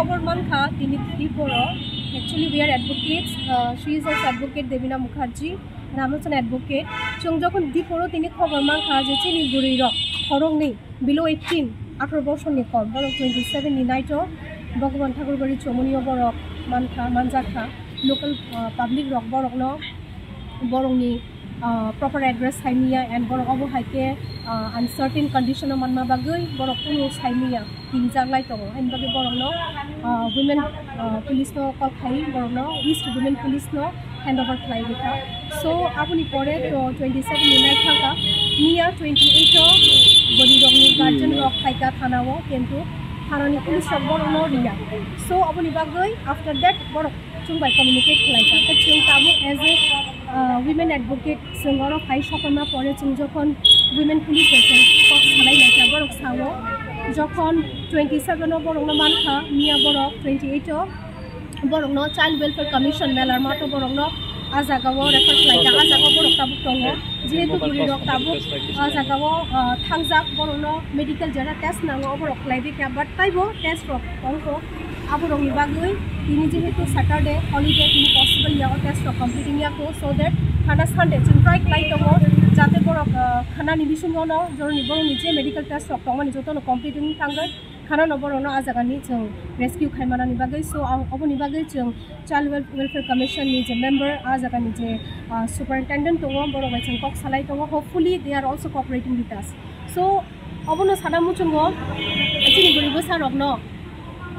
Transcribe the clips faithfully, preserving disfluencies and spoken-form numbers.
Khobor mankha tini Diporo. Actually, we are advocates. Uh, she is also advocate, Debina Mukherjee, Ramlochana advocate. Chwng jokhon Diporo tini khobor mankha je chini bwrwi rok khoroknwi below eighteen, atharo bosorni kom, borok twenty seven ni naito Bhagwan Thakurbari Chomoni o borok mankha, manjakha. Local, uh, public rok borokno, borokni, uh, proper address saimiya and borok obo hai khe, uh, uncertain condition o manma bagwi borok kunu saimiya, hinjak lai tongo. Haini bagwi borokno, uh, women, uh, police no call khai borokno East Women Police no handover khlai rikha. So aboni pore to twenty seven ni nai thangkha, miya twenty eight o bwrwi rokni guardian rok khaikha thana o, kintu thana ni police rok borokno riya. So aboni bagwi after that borok chwng bai communicate khlai kha. Khe chwng tabuk as a, uh, women advocate chwng oro phai sokorma pore chwng jokhon women police bai chwng kok salai lai kha, borok sao jokhon twenty seven o borokno mankha, miya borok twenty eight o borokno Child Welfare Commission Melarmat o borokno a jaga o refer khlai kha, a jaga o borok tabuk tongo. Jehetu bwrwi rok tabuk a jaga o, ah, thangjak, borokno medical jora test nango, oborok khlai di kha, but taibo test rok tongkho. Aborokni bagwi tini jehetu Saturday holiday, tini possible ya o test rok completing ya kho, so that khana Sunday chwng try khlai tongo jate borok, ah, khana ni bisingo no joroni borokni je medical test rok tongmani jotono completing thangwi khana no borokno a jaga ni chwng rescue khai manani bagwi. So ang oboni bagwi chwng Child Wel-, Welfare Commission ni je member, a jaga ni je, ah, superintendent tongo, borok bai chwng kok salai tongo. Hopefully they are also cooperating with us. So obono sana muchungo chini bwrwi bwsa rokno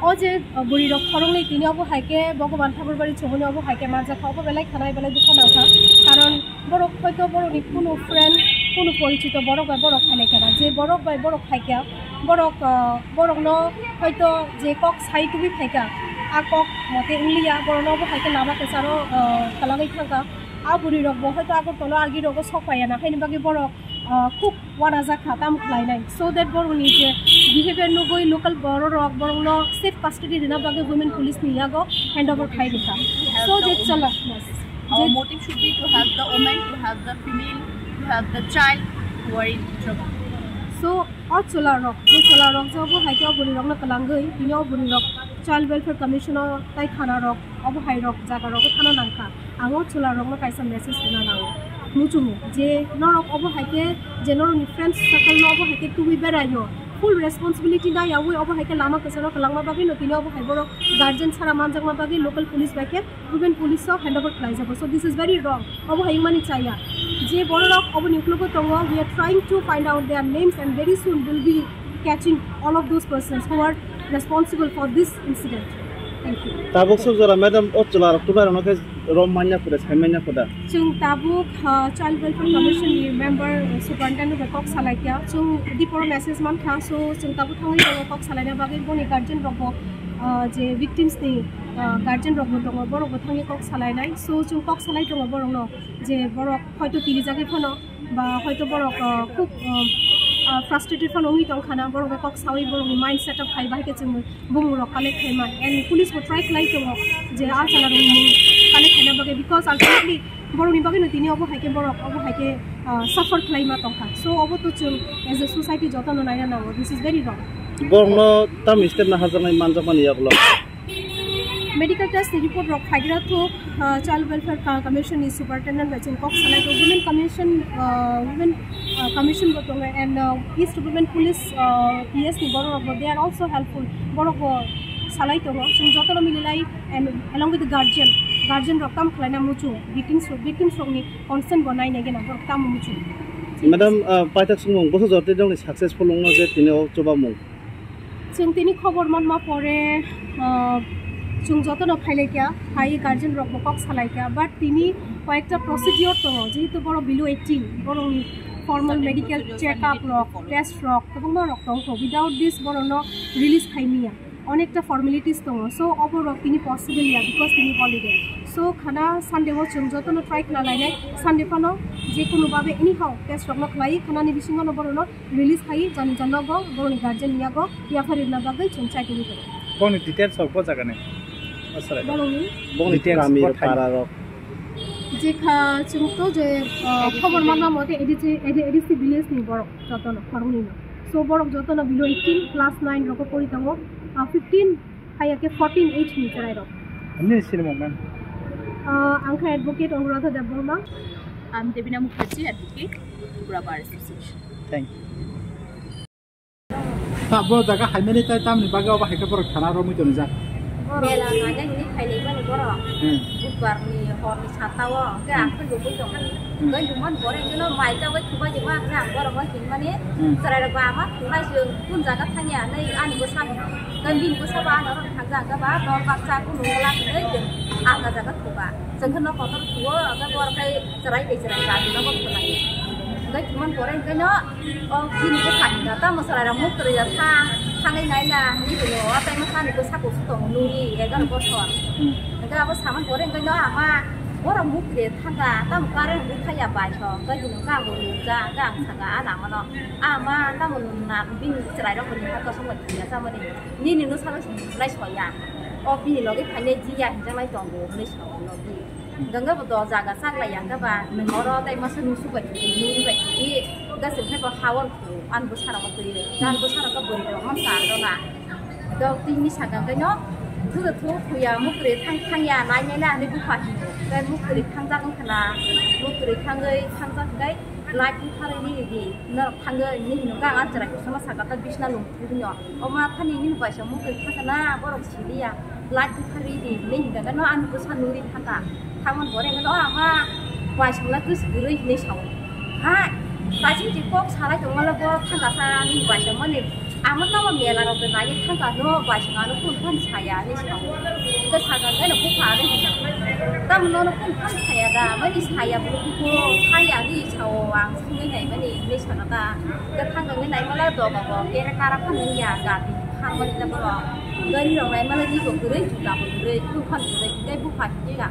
o je, ah, bwrwi rok khoroknwi tini obo hai khe Bhagwan Thakurbari Chomoni obo hai khe manjakha, obo belai khanai belai dukho nangkha, karon borok hoito borokni kunu friend, kunu porichito borok bai borok khailai kha na. Je borok bai borok khaikha, borok, ah, borokno hoito je kok sai tubui phaikha, a kok mote wngliya, borokno bo hai khe lama kwcharo, ah, kwlangwi thangkha. A bwrwi rok bo hoito Agartala o argi rogo sok paiya na, haini bagwi borok, ah, khub uanajak kha, tamo khlainai. So that borokni je behavior nugwi local borok rok borokno safe custody rwna bagwi women police ni yago handover khai rikha. So je chala. Our motive should be to help the woman, to help the female, to help the child who are in trouble. So o chwla rok, je chwla rok je obo hai khe o bwrwi rokno twlangwi, tini o bwrwi rok Child Welfare Commission o tai thana rok, obo hai rok jaga rogo thana nangkha. Ang o chwla rokno kaisa message rwna nango, muchungo je norok obo hai khe je norokni friends circle no obo hai khe tubui beraio, full responsibility naiyawi obo hai khe lama kwcharo kwlangma bagwi no tini obo hai borok guardian sara manjakma bagwi local police bai khe women police o handover khlaijago. So this is very wrong. Obo hai wngmani chaya. Je bororok oboni uklogo tongo, we are trying to find out their names and very soon we'll be catching all of those persons who are responsible for this incident. Thank you. Tabuk suk jora madam o chwla rok tubui rokno khe rom manya khuda, sai manya khuda. Chwng tabuk, uh, Child Welfare Commission ni member, uh, superintendent bai kok salai kha. Chwng Diporo message man kha, so chwng tabuk thangwi tongo kok salaina bagwi boni guardian rok bo, uh, je victims ni, uh, guardian rok bo tongo, borok bo thangwi kok salainai. So chwng kok salai tongo borok no je borok hoito tiri jagwi phano ba hoito borok, uh, khub, uh, uh, frustrated phano wngwi tong khana, borok bai kok sawi borok ni mind set up khai bahai khe chwng bumung rok collect khai man, and police bo try khlai tongo je a chwla rok ni mung collect khaina bagwi, because ultimately borok ni bagwi no tini obo hai khe borok obo hai khe, ah, suffer khlai ma tong kha. So obo to chwng as a society joto no naina nango, this is very wrong. Borok no tam step na hajaknai manjakmani yagulo. Medical test ni report rok phaigra thuk, ah, Child Welfare Co-, Commission ni superintendent bai chwng kok salai tongo, Women Commission, ah, Women, ah, Commission bo tongo, and, ah, East Women Police, ah, P S ni borok rok bo, they are also helpful. Borok bo salai tongo, chwng joto no mililai, and along with the guardian, guardian rok kam khlaina muchung, victims rok, victims rok ni consent bo naina gena borok tamo muchung. Madam, ah, paithak sumung, boso jorti dongni successful wngno je tini o chubamung. Chwng tini khobor manma pore, ah, chwng jotono phailaikha, phai guardian rokbo kok salaikha, but tini koyekta procedure tongo, jehetu borok below eighteen, borokni formal medical check up rok, test rok, kwbangma rok tongkho, without this borokno release khaimya, onekta formalities tongo, so obo rok tini possible ya, because tini holiday, so khana Sunday o chwng jotono try khna lainai, Sunday phano je kunu babe anyhow test rokno khlai, khanani bisingo no borokno release khai jani janogo borokni guardian yago yapharina bagwi chwng chai tongwi tongo. Boni details rok bo jaga ni. Aswrai. Borokni? Boni details kami bo thai para rok. Jekha chwng to je, uh, khobor manma mote A D C, A D C village ni borok jotono khoroknwi no. So borok jotono below eighteen, class nine rok pori tongo. Uh, fifteen Haiya khe fourteen age ni chwrairok. Nini sinimung nang? Ah, ang khe advocate Anuradha Debbarma. I'm Debina Mukherjee, advocate, Tripura Bar Association. Thank you. Ta bo jaga haimani tai tamni bagwi obo hai khe borok thana romwi tonijak. Mela naina hinwi phailai mani borok. Hmm. Budbar ni hor ni sata o, khe Hmm. ang khe lubui tongkha. Hmm. Gai luman bore hino mai ta bai thubai jema khe ang borok bai hinmani Hmm. chwrai rok ba ama thunglai se kun jaga thangya nei ani bwsa ni. Gai bini bwsa ba ano rok thangja ang khe ba dol baksa kunu wngla hinwi ang jaga thuba. Chwng khe nok kotor thuo, ang khe borok khai chwrai bai chwrai ba bino bo thulai. Gai thuman bore hino O bini bwkha hinka tamo chwrairok muk kwrwi ya thang, thangwi naina hinwi hino, o tei mwsani bwsa kusu tongo nuri egaroh bosor. Hmm. Hwnkhe abo samani pore hwnkhe no ama borok muk kwrwi thangkha, tamo current rwkha ya bai so, hwnkhe hino hwnkhe ang bo nukjak, hwnkhe ang sakha a lama no, "A ma, tamo nuna bini chwrairok hinwi ha kosong bai thangya chamani, nini no salo nai soya, o bini loge phainai jiya hinjaknai tongo," hinwi sa o logi. Gangga bo do jaga chaklai yang khe ba, nwng oro tei masa nusuk bai thidi, nuri bai thidi, gasing khe bo hawan khu, an bwsarok twi, gan bwsarok khe bwrwi rok man sa ro na. Do tini sakang khe no, thu thu thuya mukri thang thang ya nai nai na ani bupha hino, tei mukri thang jak wng khe na, mukri thangwi thang jak khe light bupharwi nini di, norok thangwi nini no gang an chwrai kuchama saka ta bisna nung thubino. O ma thani nini baisa mukri thang khe na, borok siliya. Light bupharwi di hinwi hinka khe no ani bwsa nuri thangkha. Thangmani pore hwnkhe no ama waisongla kwswk kwrwi hinwi sao. Hai, kaisa je kok salai tongmale bo thangkasa nini waisongmani. Amo tamo mela rok de naiwi thangkha no waisong ano kun phan saya hinwi sao. Hwnkhe sakha hwnkhe no bupha ano hinwi. Tamo nono kun phan saya da, mani saya bwlwkhuko saya hinwi sao ang swngwi naimani hinwi sakha ta. Hwnkhe thangkha hwnkhe naimala doga bo kera kara phan wngya gati. Thangmani ta borok gari rok naimani riko kwrwi, juta bo kwrwi, buphang kwrwi, tei bupha khe kha.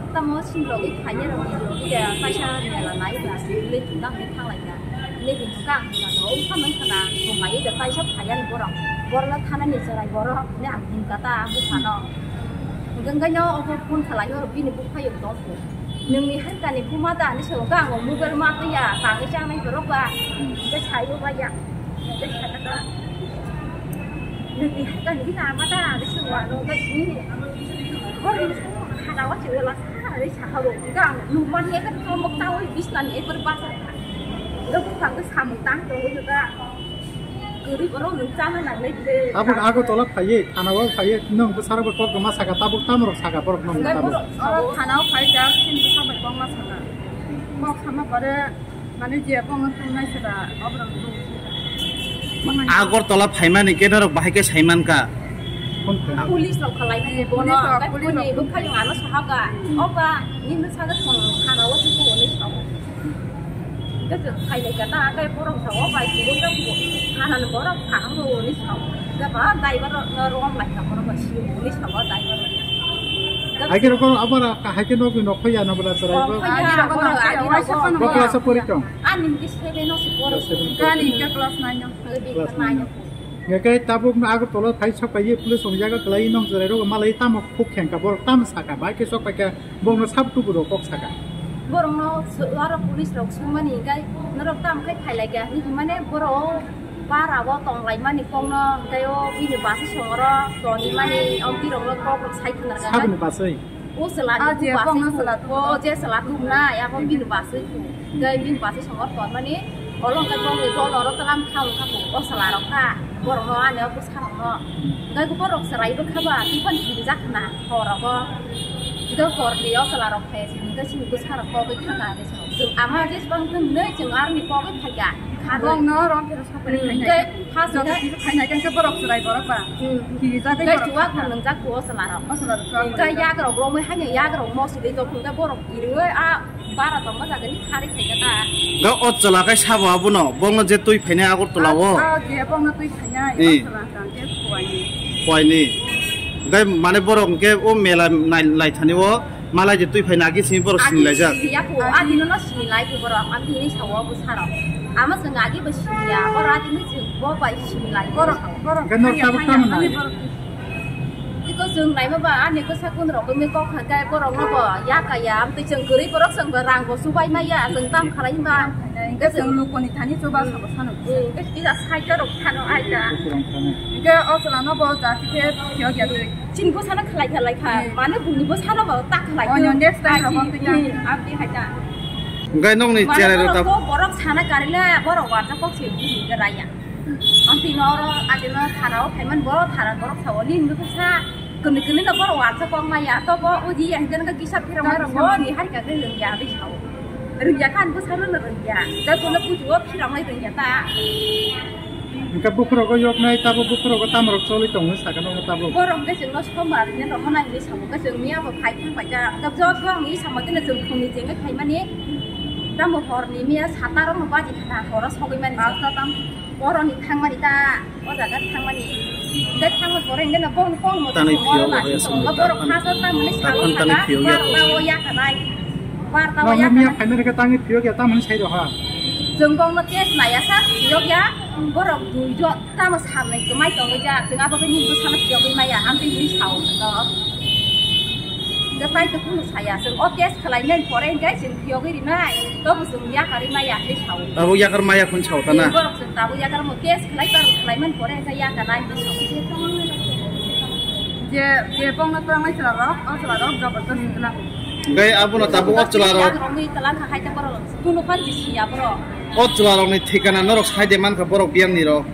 Tamo sim rok i khainai rok ni rok i ya kaisa mela nai ba kwrwi juta hwnwi thang lai kha. Lekin kang hwnka no, o phano wngkha na, bo mai da kaisa phaiya ni borok. Borok no thana ni chwrai borok hwnwi ang hwn kha ta bupha no. Hwnkhe no obo phone khalai o bini bupha yok tong kho. Nwngni hakani buma da hinwi swngo, ang o mobile ma twiya, tangwi changnai borok ba. Hwnkhe sai o ba ya. Hwnkhe sakha ta, "Nwngni hakani bini ama da?" hinwi swngo ano, hwnkhe, "Hor ni swngo, hana o se wela sa," hinwi sakha bo. Hwnkhe ang nukmani ekhe chomok chaui bisnani ekbar bachar kha. Hwnkhe buphang khe samung tang tongwi hwnkhe. Kwrwi borok nwng chana nangnai de. Tabuk Agartala phaiwi, thana o phaiwi, nwng bwsarok bai kok rwma saka, tabuk tamo rok saka borok nwng tabuk. Oro thana o phai jak, chini bwsa bai kok ma saka. Kok sama pore, mane je bong thumnai sida, obrang. Agartala phaimani khe norok bahai khe saiman kha. Police rok khalai mani bono, police rok, police rok. Bwkhayung ano sahaka. Oba, nini saka thong thana o thung thung ni sao. Hwnkhe chwng khailai kha ta, tei borok sa o bai kubui rok bo. Kanan borok kaham rw hwnwi sa o. Hwnkhe ba driver rok no rom lai kha borok bai sio hwnwi sa o driver rok. Hai khe rokno abara hai khe nokni nokho ya na bwla chwrai bo. Nokho ya, borok agi rok bo. Bo class o pori tong? Ani hwnkhe seven o se poro. Seven. Ani hwnkhe class nine o. Class nine o. Hwnkhe tabuk no Agartala phai sok phai police rok jaga kwlai nong chwrai rok malai tamo khuk kheng kha borok tamo saka bai khe sok phai kha. Borokno sab tubu rok kok saka. Borokno so-, aro police rok sungmani hingkai norok tamo khai khailai kha hinwi hwnmani borok o para o tonglaimani kokno hingkai o bini basi songoro tonimani o birokno kok rok sai khna rwkha. Sabini baswi? O chwla ni basi, o je chwla tubunai abo bini baswi. Hingkai bini basi songoro tonmani olo hingkai bongni dol oro tlam kha wngkha o chwla rok kha borokno ani o bwsa rokno. Hingkai borok chwrai bwkha ba twiphang kirijak khna. Hor rogo, hwnkhe hor ni o chwla rok phai sini, hwnkhe chini bwsa rok kogwi thangkha, hwnkhe chwng ama jesbang thang hinwi chwng aroni kogwi phaikha. Bongno rom phero sokphaini phainai. Hwnkhe first joto hwnkhe kisa phainai khe borok chwrai borok ba. Hmm. Kirijagwi borok chuwak thangkha. Bo nwngjak kho o chwla rok. O chwla rok chuwak. Hwnkhe yak rok romwi haino yak rok mosri twi tok hwnkhe borok kirwi a bara tongma jagani kharwi khaikha ta. Ga o chwla khe sabo abono, bongno je twi phainai Agartala o. A, a, je bongno twi phainai, o chwla. Hwnkhe phuaini. Phuaini. Hwnkhe mane borok hwnkhe o mela nai-, naithani o malai je twi phaina agi simi borok sinilaijak. Agi siniya kho, agi no no sinilai kho borok, ang tini sao bwsarok. Ama chwng agi bo siniya, borok agi ni chwng bo bai sinilai borok. Hwnkhe norok tabuk tamo nai? Iko chwng naima ba ani bwsa kun rok ni kok kha khe borok no bo ya kaya, amtwi chwng kwrwi borok chwng bo rang bo chubai maya, chwng tam khalai ba. Hingke chwng lukuni thani chuba sabo sano. Hingke kisa side rok thano aita. Hingke o chwla no bo jati khe phiyok ya twi. Chini bwsano khlai kha lai kha. Hmm. Mane buni bwsano bo ta khlai. Oh, khe no, next time rok twi. Hmm, abdi hai ta. Hingke nokni channel rok ta. Borok sana karila borok warta kok se bini ke raya. Ang tino oro adino thana o phaiman bo thana borok sao ni hindu sa. Kwnwi kwnwi no borok warsa kok maya, to bo uji ya, hingke nang kisa phirang ma rok bo ni hari ka khe rwngya, abis sao. Rwngya kha, ang bwsano no rwngya. Da bono buji o phirang lai rwngya ta. Hingke bukhuk rogo yok nai, tabo bukhuk rogo tamo rok choli tongo, saka no tabo. Borok hingke chwng no sombar ni rok nai hinwi samo, hingke chwng miya bo khai thang pai ja. Da jo jo ang ni samo tene chwng phung ni jeng khai mani. Tamo hor ni miya sata rok no baji kha, horo sogwi mani. Asta tam. Borok ni thang mani ta. O jaga thangmani. Hingke thangma pore hingke no bong bong mo. Tangwi phiyok o ya song borok ta. Phasa tangmani ta sao khon tangwi phiyok ya. Barta o ya kanai. Barta o ya kanai. Miya phaina rega tangwi phiyok ya tamani sai roha. Chwng bong no test maya sa phiyok ya. Borok dui jo tamo samnai kwmai tongwi ja. Chwng abo khe ni bwsano phiyogwi maya. Ang twi ni sao to. Hingke tai to kunu saya, chwng o test khlai nai pore hingke chwng phiyogwi rinai, tobo chwng yakarwi maya hinwi sao. Abo yakar maya khun sao ta na? Borok chwng tabuk yakar mo test khlai, tabuk khlai man pore hingke yakarnai hinwi sao. Je, je bongno twlangnai chwla rok, o chwla rok jabardast twlang. Hingke abono tabuk o chwla rok. Yakarwi twlang kha hai ta borok, kunu phan jisi ya borok. O chwla rokni thikana norok sai de mankha borok biyang ni rok.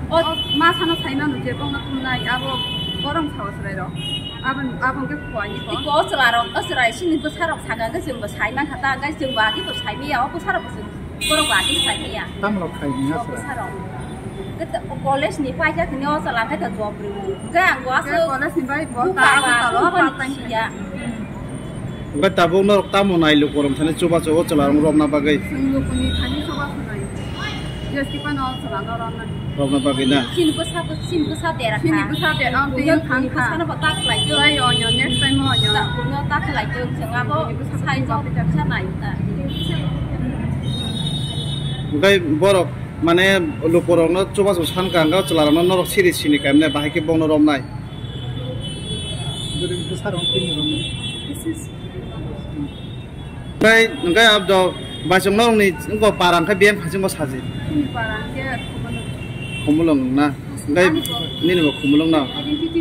O ma sano sai manu je bongno twlangnai, abo borok sao chwrai rok. Abon, abon ke khwani ko. Iko o chwla rok, o chwrai sini bwsa rok saka hwnkhe chwng bo sai mankha ta, hwnkhe chwng bo agi bo sai maya, o bwsa rok bo chwng, borok bo agi sai maya. Tamo rok khai ni ha O chwla? Bwsa rok. Kete o college ni paisa kini o chwla khe ta job rw. Hwnkhe ang bo Ke aswk college ni bai bo buka ta ba, ta lo, company part time siya. Hwnkhe tabuk norok tamo nai lukurom thani chubachu o chwla rok romna bagwi? Chwng lukuni thani chubachu nai. Jesti pa no chwla no romna. Romna bagwi na? Chini bwsa, chini bwsa dera Chini kha. Bwsa dera, ang Buya twi kuni thang kha. Bwsano bo ta khlai jwng. Tei onyo, next time onyo. Ta, buno ta khlai jwng, chwng abo Bwsa sai jwng, bwsa nai ta. Hwnkhe borok, mane, lukurokno chubachu sankha, hwnkhe chwlarokno norok siri sini kaimne, bahai khe bongno romnai. Bwrwi bwsa rok tini romnai. Tei hwnkhe abdo baisong norokni wngkha para hwnkhe biyang phaichingbo saji. Chini para hwnkhe Khumulwng. Khumulwng na? Hwnkhe nini bo Khumulwng no? Identity.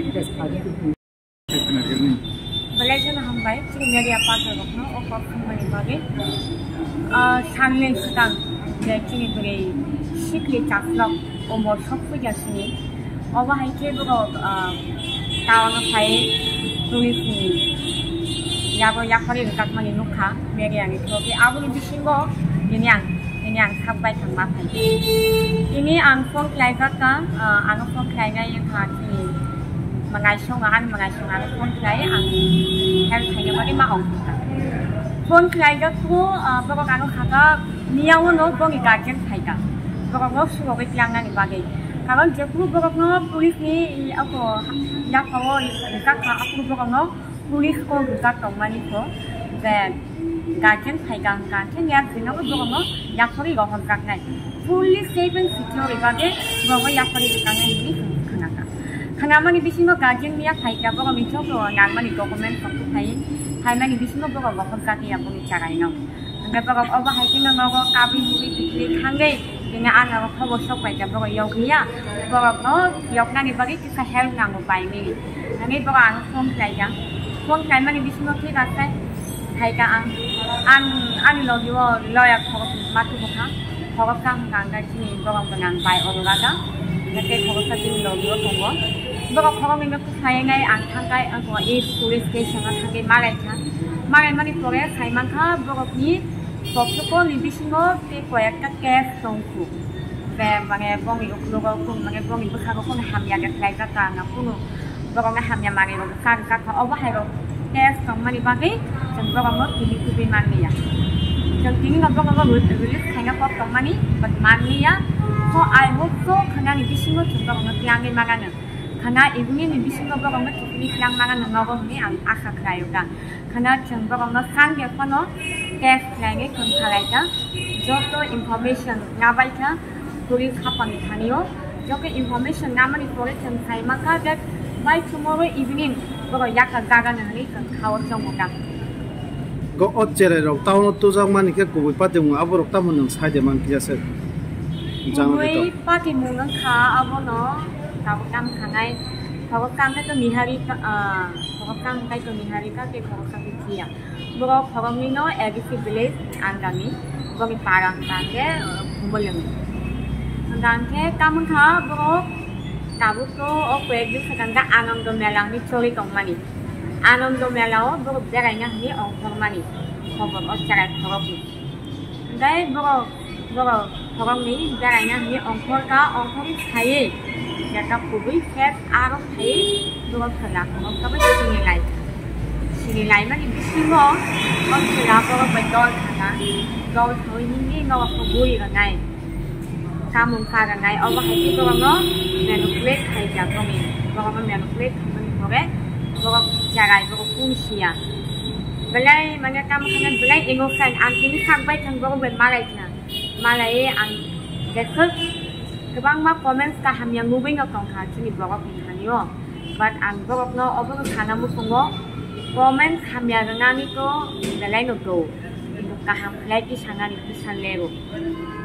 Belai kheno hambai chini media partner rokno o kok thumnani bagwi. Ah, sanle swkang je chini bwrwi sikli chaslok. Omo sok puja sini. Obo hai khe borok, ah, town o phai twi sini. Yago yaphari rwjakmani nukha, media ni through khe. Aboni bisingo tini ang, tini ang sak bai thangma phai. Tini ang phone khlaijak kha, ah, ano phone khlainai wngkha chini mangai songo, ani mangai songo ano phone khlai, ang help khaina bagwi ma ong kha. Phone khlaijak kho, ah, borok ano kha kha, Miya uno boni guardian phaikha, borokno swrwgwi tlangnani bagwi. Karon jephuru borokno police ni, i, ako, yaphao rijak kha, aphuru borokno police call rijak tongmani kho, je guardian phaikha hwnkha, hwnkhe yak jwngo borokno yaphari rohorjaknai. Fully safe and secure ri bagwi borokno yaphari rwjaknai hinwi chwng khna kha. Khnamani bisingo guardian miya phaikha, borokni joto nangmani document rok phai, phaimani bisingo borok rohorjakya boni charaino. Hingke borok obo hai kheno nogo kabui bui tikli khangwi, bini anaro khobor sok bai khe borok yok ya. Borokno yoknani bagwi kisa help nango bai mili. Hingke borok ang phone khlai ya. Phone khlaimani bisingo khe ba sai hai ka ang, ang ani logi o lawyer khorok ma tubu kha. Khorok kha hwnkha ang khe chini borok gwnang bai oro raga. Hingke khorok kha chini logi o tongo. Borok khoroknwi no Sayangai ang thangkai, ang tongo east police station o thangwi malaikha. Malaimani pore saimankha borokni poksokolni bisingo tei koyekta case tongkhu. Je mane bongni uklogo kung, mane bongni bwkhago kung hamya khe khlaijak kha, ang kunu borokno hamya manwirok cha rwjak kha. Obo hairok case tongmani bagwi chwng borokno tini tubui manliya. Chwng tini no borokno release khaina kok tongmani, but manliya. So I hope so, khanani bisingo chwng borokno tiyangwi manano. Khana evening ni bisingo borokno chukli klang mano nogo hwnwi ang asa khlaio ta. Khana chwng borokno Sunday phano test khlainai thwng khalai ta. Joto information nabai kha police hapang thani o. Joto information namani pore chwng sai mankha that by tomorrow evening borok yakha jaga ni hwnwi chwng khao chongo ta. Go o cherai rok town o tujak mani khe kubui patimung abo rok tamo nwng sai de man kisa se. Jang Kubui de to. Patimung wngkha abono tabuk kam khanai. Tabuk kam khe to mihari ka, ah, tabuk kam khe to mihari ka, tei tabuk kam khe kiya. Borok khoroknwi no A D C village Angami, boni para hwnkha khe, uh, Khumulwng. Hwnkha khe tamo wngkha borok tabuk to o koyek din swkang khe Anando Mela hwnwi choli tongmani. Anando Mela o borok beraina hwnwi ongkhormani khobor o cherai khoroknwi. Hwnkhe borok Borok khoroknwi beraina hwnwi ongkhor kha, ongkhorwi phaiwi jeta kubui khe aro phaiwi borok chwla khoroksa bai sini lai. Sini laimani bisingo o chwla borok bai dol thangkha, dol thangwi himwi norokno guri rwnai. Kamung ka rwnai, obo hai khe borokno manipulate khaijak tongwi. Borokno manipulate khaimani pore borok cherai, borok kung siya. Belai mane tamo khe belai emotion, ang tini sak bai thang borok bai malai kha. Malai ang jesa kwbangma comments kaham ya nugwi no tongkha chini borok ni thani o, but ang borok no obo no sana muchungo comments hamya rwnani to belai no do, kintu kaham khlai tisanani tisa lero.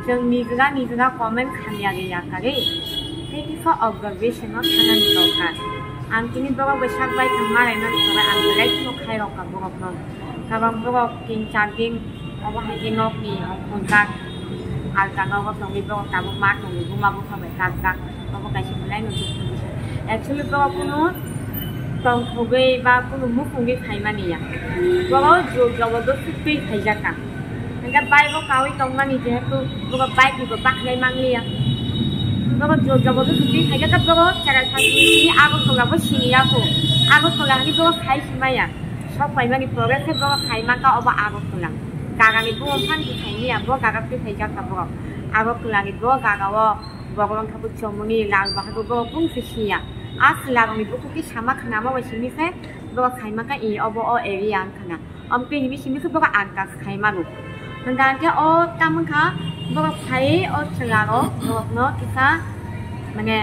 Chwng nijra nijra comments hamya rwya karwi tei kisa observation no thanani dorkar. Ang tini borok bai sak bai thang malai mani pore ang belai kheno khairokha borok no. Kabang borok tin char din obo hai khe nokni hwnjak alka nogo tongwi borok tabuk ma tongwi buma bupha bai kabjak. Obo kaisa belai no dukhu ni bising. Actually borok kunu tongthogwi ba kunu mukhungwi phaimani ya. Borok jor jobor do sukwi phaijakha. Hingke bike o kawi tongmani jehetu borok bike ni bo bakhlai mangliya. Borok jor jobor do sukwi phaijakha borok cherai sakni Agartala bo siniya kho. Agartala hani borok khai simaya. Sok paimani pore khe borok khai maka obo Agartala. Jaga ni bumung phan khe khai niya, bo jaga twi phai jak ka borok. Agartala ni bo jaga o borok wngkha bo Chomoni, Lal Bahadur borok bung se siya. A chwla rok ni bukhuk khe sama khna ma bai simi khe borok khai maka i obo o area wngkha na. Omo twi himi simi khe borok ankas khai mano. Hwnkha khe o tamo wngkha borok phai o chwla rok borok no kisa mane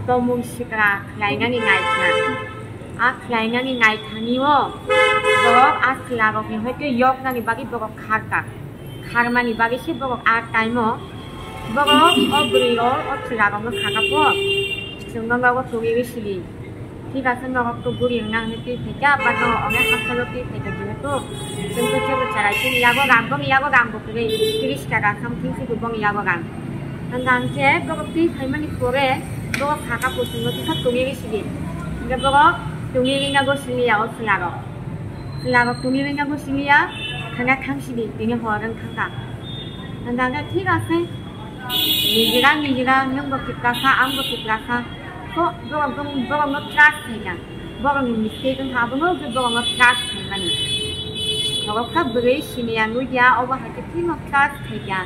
tomung sikra khlai nani nai khna. A khlainani naithani o borok a chwla rokni hoi tei yoknani bagwi borok kharka. Kharmani bagwi se borok a time o borok o bwrwi rok o chwla rokno sakha po, chwngno nogo tongwi sili. Thik ase norok to buri wngna hwnwi twi phaikha, but norok onek hapharo twi phaikha jehetu chwng to chwngno cherai chini yago rang, boni yago rang bo kwrwi tris taka something se bo boni yago rang. Hwnkha hwnkhe borok twi phaimani pore borok sakha kuchukno kisa tongwi rw sidi. Hwnkhe borok tongwi rwna go siliya o chwlarok. Chwlarok tongwi rwna go siliya, thangna thang sidi, tini hor wng thangkha. Hwnkha hwnkhe thik ase, nijira nijira nwng bo kiprasa, ang bo kiprasa. So borok, borok, borokno trust khaina. Borokni mistake wngkha, abono je borokno trust khaimani. Borok kha bwrwi siniya nuya, obo hai khe phirno trust khaikha.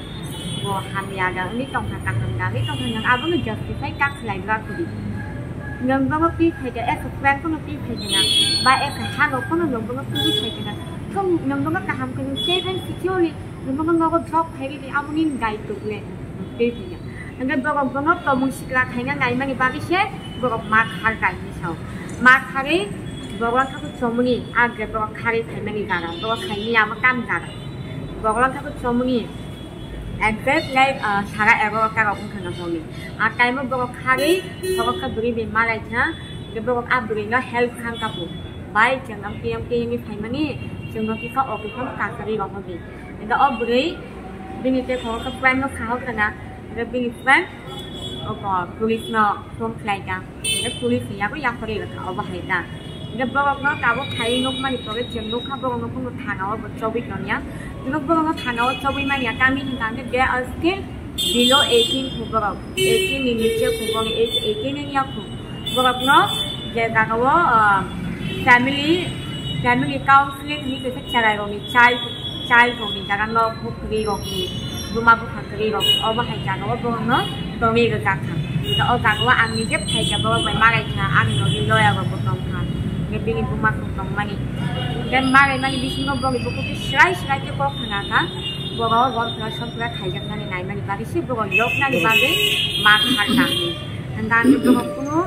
Bo hamya da wngwi tongkha, kaham da wngwi tongkha, nwng abono justify kha khlai bwlak hwdi. Nwng bono twi phaikha, as a friend phano twi phaikha na, ba as a hano phano nwng bono twi phaikha na. Khe nwng bono kaham khe nwng safe and securely nwng bono nogo drop khairidi, aboni daitwkle nwng twi phaikha. Hwnkhe borok bono tomung sikla khaina naimani bagwi se borok ma khar kainwi sao. Ma kharwi borok wngkha khe Chomoni, ah, je borok kharwi phaimani jaga, borok khaini amo tam jaga. Borok wngkha khe Chomoni, exact like, ah, sara egarota rok wngkha na horni. Ah, time o borok kharwi borok khe bwrwi bai malai kha, je borok ah bwrwi no help kha wngkha bo. Bai, chwng amtwi amtwi wngwi phaimani, chwngno kisa operation kasari rohordi. Hingke o bwrwi bini tei khoroksa friend no sahor khna, hingke bini friend oko police no phone khlai kha, hingke police ni yago yaphar rw kha, obo hai ta. Hingke borok no tabuk phaiwi nukmani pore chwng nukha borok no phano thana o bo chobwi tongya. Hingke borok no thana o chobwi manya tamni hwnkha hingke they are still below eighteen khu borok, eighteen ni niche khu borok, age eighteen wngya khu. Borokno je jagao, ah, family, family counseling hinwi kaisa cherairokni child, child rokni jaga nok bwkhwrwi rokni, buma bwkha kwrwi rok, obo hai jagao borokno tongwi rwjak kha. O jagao ang nije phaikha, borok bai malai kha, ani logi lawyer rokbo tongkha, hwnkhe bini buma song tongmani. Hwnkhe malaimani bisingo borokni bukhukti swrai swrai khe kok khna kha, borok romphra somphra khaijaknani naimani bagwi se borok yoknani bagwi ma kha tangwi. Hwnkhe ang borok kunu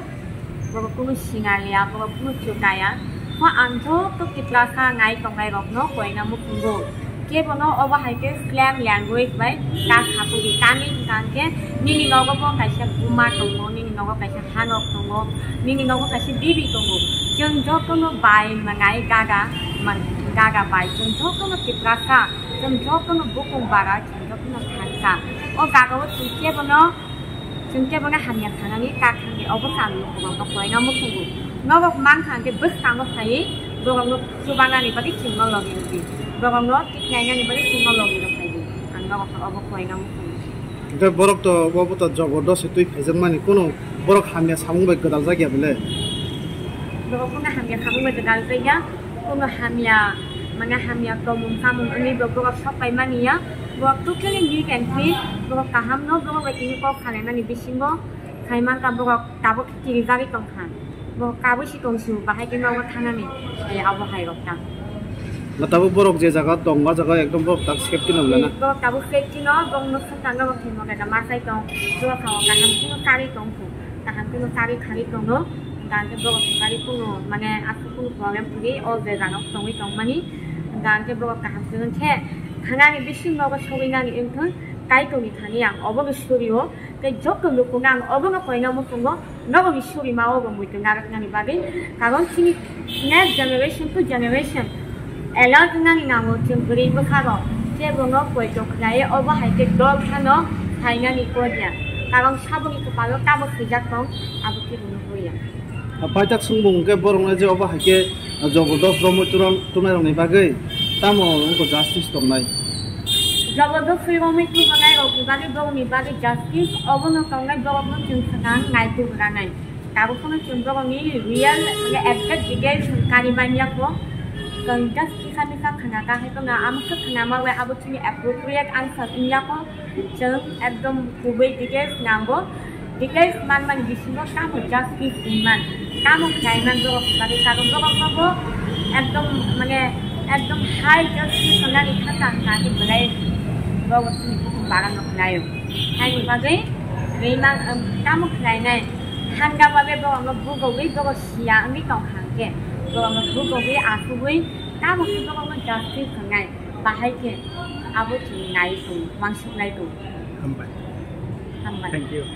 Borok kunu sinaliya, borok kunu chutaya. Ang joto Tiprasa nai tongnai rokno koina muchungo. Kebono obo hai khe slang language bai ta sapudi. Tamni hwnkha hwnkhe nini nogo bo kaisa buma tongo, nini nogo kaisa hanok tongo, nini nogo kaisa bibi tongo. Chwng jotono bai mangai gaga, man-, gaga bai. Chwng jotono Tiprasa, chwng jotono bukung bara, chwng jotono thansa. O jagao chwng kebono Chwng kebono hamya sanani kak thangwi obo chwng lukurokno koina muchungo. Norok mankha hwnkhe bwskango phaiwi borokno chubanani bagwi chwngno logi rwdi. Borokno tiknainani bagwi chwngno logi rwphaiwi. Ang norokno obo koina muchungo. Hwnkhe borok to obo to jobordosti twi phaijakmani, kunu borok hamya samung bai gwdaljakya bwle? Borok kunu hamya samung bai gwdaljakya. Kono hamya, mane hamya tomung chamung wngwi bo borok sok pai mani ya. Borok totally neat and clean, borok kaham no, borok bai tini kok salaimani bisingo sai mankha borok tabuk kirijagwi tongkha. Borok kabui si tongsu, bahai khe nogo thanani, eh, abo hai rok ta. Na tabuk borok je jaga tong, o jaga ekdom borok tak safety no wngna. Borok tabuk safety no, borok no swkang no, borok thwimo khe masai tong, borok sao kaham khe no charwi tongsu. Kaham khe no charwi kharwi tongo. Hwnkha hwnkhe borok ni bagwi kunu, mane, aswk kunu problem kwrwi o je jaga o tongwi tongmani. Hwnkha hwnkhe borok kaham khe wngkhe thanani bisingo nogo sogwi nani wngthun, Kaitorni thani ang obono surio. Tei joto lukuno ang obono koina muchungo, nogo ni surima o bo muitu narwknani bagwi. Karon chini next generation to generation alert wngnani nango chwng bwrwi bwsarok, kebono poito khlaiwi obo hai khe dol phano phainani kok ya. Karon saboni kwpalo tamo swijak tong, abo kebo nugwi ya. Paithak swngmung hwnkhe borokno je obo hai khe jobordos romwi turang-, tubunai rokni bagwi tamo wngkha justice tongnai? Jobordos romwi tubunai rokni bagwi borokni bagwi justice obono tongnai, borokno chwng swkang nai tubranai. Tabuk phano chwng borokni real, mane, exact details kari manya kho. Chwng just kisa misa khna ka hai phano, amo khe khna ma bai abo chini appropriate answer wngya kho. Chwng ekdom kubui details nango. Details manmani bisingo tamo justice wngman, tamo khlaiman borok bagwi, karon borokno bo ekdom, mane, ekdom high justice wngnani kha tang kha khe belai borok chini kutung barano khlaio. Haini bagwi rwimang, um, tamo khlainai? Handa babe borokno bugogwi borok siya wngwi tong kha hwnkhe, borokno bugogwi asugwi tamo khe borokno justice wngnai? Bahai khe abo chwng nai tongo, uansuknai tongo. Hambai. Hambai. Thank you.